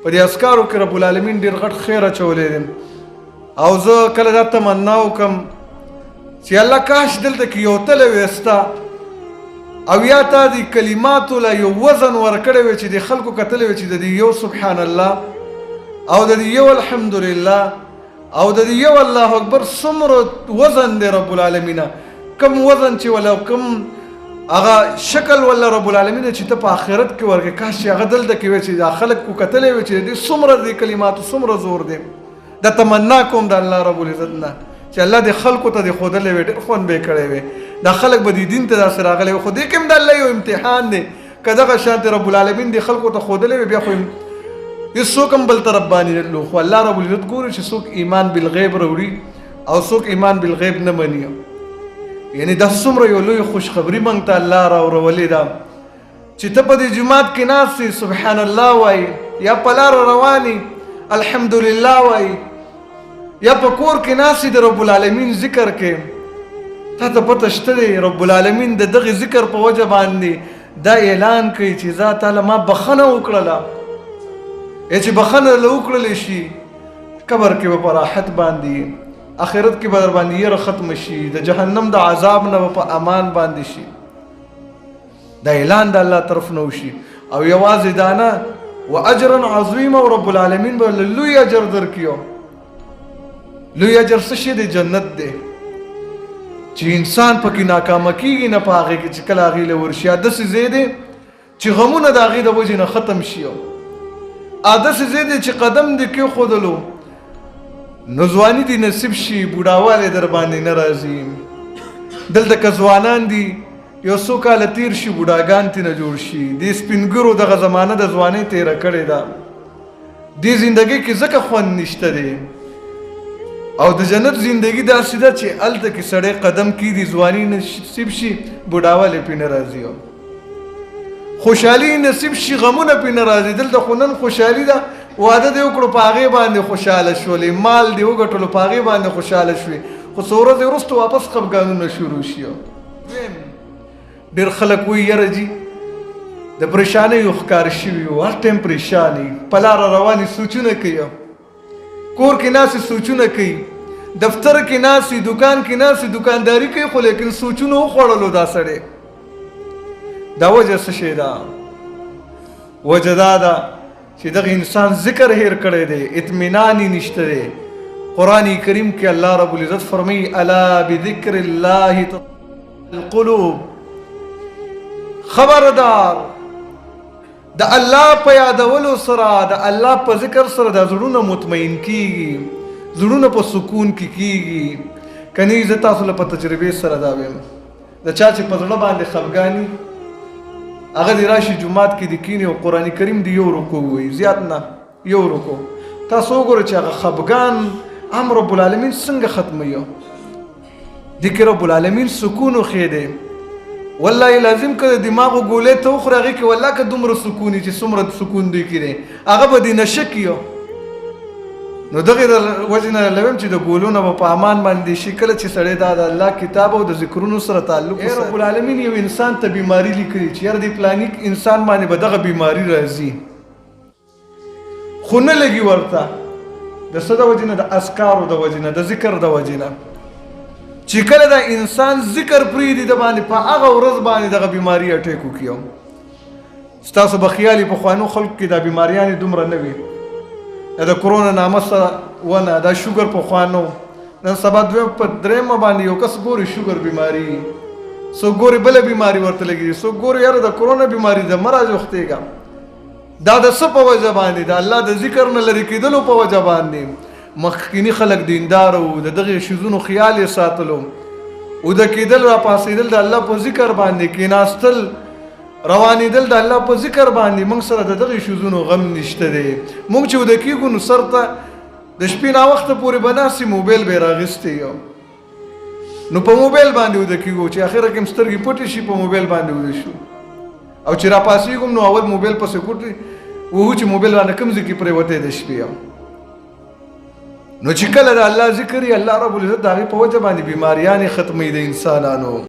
په دې اذکارو کې رب العالمین ډیر غټ خیر اچولی دی. او زه کله دا تمنا وکم چې الله کاش دلته کې یو تله وستا او یا تا دې کلماتو له یو وزن ورکړی وي چې د خلکو کتلی وي چې د دې یو سبحان الله او د دې یو الحمدلله او د دې یو الله اکبر څومره وزن دی رب العالمین، کم وزن چې ولا کم هغه شکل ولا رب العالمین چې ته په آخرت کې ورکې، کاش چې هغه دلته کې وي چې دا خلک کو کتلی وي چې د دې څومره دې کلماتو څومره زور دی. دا تمنا کوم د الله رب العزت نه چې الله دې خلکو ته دې ښودلی وي، ډېر خوند به یې کړی وي، دا خلک به دې دین ته داسې راغلی وي. خو دې کې هم د الله یو امتحان دی، که دغه شان ته رب العالمین دې خلکو ته ښودلی وي بیا خو هېڅوک هم بل طرف باندې نه تلو. خو الله رب العزت ګوري چې څوک ایمان بالغیب راوړي او څوک ایمان بالغیب نه مني. یعنی دا څومره یو لوی خوشخبري موږ ته الله راورولې ده چې ته په دې جومات کې ناست یې سبحان الله وایي، یا په لاره روان یې الحمدلله وایي، یا په کور کې ناست یې د رب العالمین ذکر کې، تا ته پته شته دی رب العالمین د دغه ذکر په وجه باندې دا اعلان کوي چې زه تعالی ما بخښنه وکړله. چې بخښنه له وکړل شي قبر کې به په راحت باندې، آخرت کې به در باندې یره ختم شي، د جهنم د عذاب نه به په امان باندې شي. دا اعلان د الله طرف نه وشي. او یوازې دا نه، واجرا عظیما، او رب العالمین به لوی اجر درکړي. لوی اجر څه شی دی؟ جنت دی چې انسان پکې ناکامه کېږي نه په هغې کې چې کله هغې له ورشي. داسې ځای دی چې غمونه د هغې د وجې نه ختم شي. داسې ځای دی چې قدم دې کېښودلو نو ځواني دې نصیب شي، بوډاوالی در باندې نه راځي. دلته که ځوانان دي یو څو کاله تیر شي بوډاګان ترې نه جوړ شي. دې سپینګرو دغه زمانه د ځوانۍ تېره کړې ده، دې زندګۍ کې ځکه خوند نشته دی. او د جنت زندگی داسې ده چې هلته کې سړی قدم کیږي ځواني نصیب شي، بوډاوالی پرې نه راځي، خوشحالي نصیب شي، غمونه پرې نه راځي. دلته خو نن خوشحالي ده، واده دې وکړو په هغې باندې خوشحاله شولې، مال دې وګټلو په هغې باندې خوشحاله شوې، خو څو ورځې وروسته واپس خفګانونه شروع شي. ډېر خلک وایي یاره جي د پریشانۍ یو ښکار شوي یو، هر ټایم پریشان یي، په لاره روان یې سوچونه کوي، کور کې ناست یې سوچونه کوي، دفتر کې ناست یې، دکان کې ناست یې، دکانداري کوي، خو لیکن سوچونه وخوړلو دا سړی. دا وجه څه شی ده؟ وجه دا ده چې دغه انسان ذکر هیر کړی دی، اطمینان یې نشته دی. قرآن کریم کې الله رب العزت فرمایي الا بذکر الله القلوب. خبردار، د الله په یادولو سره، د الله په ذکر سره د زړونه مطمئن کیږي، زړونه په سکون کې کیږي. کني زه تاسو له په تجربې سره دا وایم، د چا چې په زړه باندې خفګاني هغه دې راشي جومات کې دې کیني او قرآن کریم دې یو رکو ووایي، زیات نه، یو رکو. تاسو وګورئ چې هغه خفګان هم رب العالمین څنګه ختموي. دې کې رب العالمین سکون وښیې دی. والله لازم که د دماغو ګولۍ ته وخورې هغې کې والله که دومره سکون وي چې څومره سکون دوی کې دی، هغه به دې نشه کړي. نو دغې د وجې نه لویم چې د ګولو نه به په امان باندې شي کله چې سړی دا د الله کتاب او د ذکرونو سره تعلق وساتي. رب العالمین یو انسان ته بیماري لیکلي چې یاره دې پلاني انسان باندې به دغه بیماري راځي، خو نه لګي ورته. د څه د وجې نه؟ د اذکارو د وجې نه، د ذکر د وجې نه. چې کله دا انسان ذکر پرېږدي د باندې په هغه ورځ باندې دغه بیماري اټیک وکړي. ستاسو به خیال وي پخوانو خلکو کې دا بیماریانې دومره نه وي، دا د کرونا نامه سره ونه، دا شوګر پخوانو، نن سبا دویم په درېیمه باندې یو کس ګوري شوګر بیماري، څوک ګوري بله بیماري ورته لګېږي، څوک ګوري یاره د کرونا بیماري ده مه راجوختېږه. دا د څه په وجه باندې؟ د الله د ذکر نه لرې کېدلو په وجه باندې. مخکیني خلک دیندار وو، د دغې شیزونو خیال یې ساتلو، اوده کېدل راپاڅېدل د الله په ذکر باندې، کېناستل روانېدل د الله په ذکر باندې. موږ سره د دغې شیزونو غم نشته دی. موږ چې اوده کېږو نو سر ته د شپې ناوخته پورې به ناست یې، موبایل به یې راغیستی یو، نو په موبایل باندې وده کېږو چې اخره کې هم سترګې پټې شي په موبایل باندې وده شو، او چې راپاڅېږو نو اول موبایل پسې کوټې وهو چې موبایل رانه کوم ځای کې پرېوتی د شپې. نو چې کله د الله ذکر یې، الله رب العزت د هغې په وجه باندې بیماریانې ختموي د انسانانو.